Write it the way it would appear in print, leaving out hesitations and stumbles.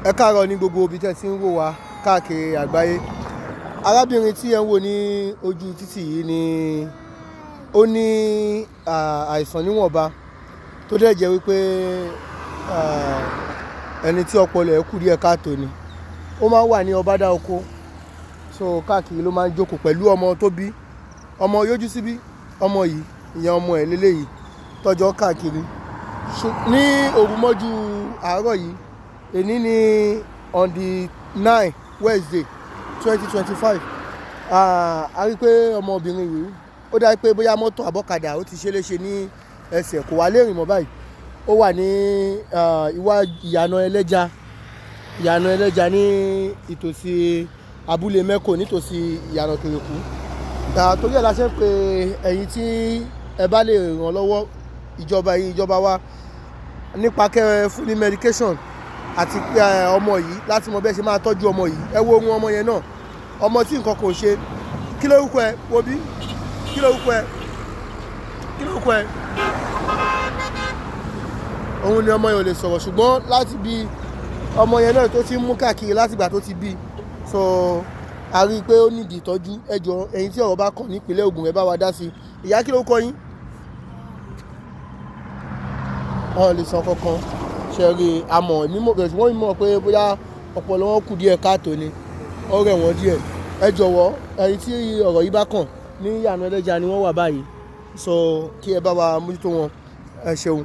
Ẹ káàárọ̀ ní gbogbo ibi tẹ́ ti ń wò wá káàkiri àgbáyé. Arábìnrin tí ẹ ń wò ní ojú títì yìí ni ó ní àìsàn níwọ̀nba, tó dẹ̀ jẹ́ wípé ẹni tí ọpọlọ ẹ̀ kù díẹ̀ káàtó ni. Ó máa ń wà ní Ọbádá Oko, so káàkiri ló máa ń jókòó pẹ̀lú ọmọ tó bí. Ọmọ yójú síbí, ọmọ yìí, ìyẹn ọmọ ẹ̀ léléyìí tọ́jọ́ káàkiri. Ní òru mọ́jú àárọ̀ yìí, èní ní on the 9 Wednesday 2025, a rí pé ọmọbìnrin yìí, ó dá pé bóyá mọ́tò àbọ́kadà ó ti ṣe léṣe ní ẹsẹ̀, kò wá lè rìn mọ́ báyìí. Ó wà ní ìwá ìyànà ẹlẹ́ja ní ìtòsí abúlé Mẹ́kò, nítòsí ìyànà Kèrèkú. Torí ẹ̀ la ṣe ń pe ẹ̀yin tí ẹ bá lè ràn lọ́wọ́, ìjọba yìí, ìjọba wa, nípa kẹ́ ẹ fún ní medication àti pé ọmọ yìí, láti mọ bẹ́ẹ̀ ṣe máa tọ́jú ọmọ yìí. Ẹ wo ohun ọmọ yẹn náà, ọmọ tí nǹkan kò ṣe. Kí lórúkọ ẹ? Wo bí, kí lórúkọ ẹ? Kí lórúkọ ẹ? Òun ni ọmọ yẹn ò lè sọ̀rọ̀, ṣùgbọ́n láti bí ọmọ yẹn náà tó ti ń mú káàkiri látìgbà tó ti bí, so a rí i pé ó nídìí ìtọ́jú. Ẹ jọ̀ọ́, ẹ̀yin tí ọ̀rọ̀ bá kàn nípìnlẹ̀ Ògùn, ẹ bá wa dá sí i. Ìyá, kí lórúkọ yín? Wọn ò lè sọ kankan ṣe rí i. Àmọ́ èmi mọ̀ bẹ̀rẹ̀, wọ́n mọ̀ pé bóyá ọpọlọ wọn kù díẹ̀ káàtó ni, ó rẹ̀ wọ́n díẹ̀. Ẹ jọ̀wọ́, ẹ̀yin tí ọ̀rọ̀ yìí bá kàn, ní ìyànà ẹlẹ́ja ni wọ́n wà báyìí, so kí ẹ bá wa mójútó wọn. Ẹ ṣeun.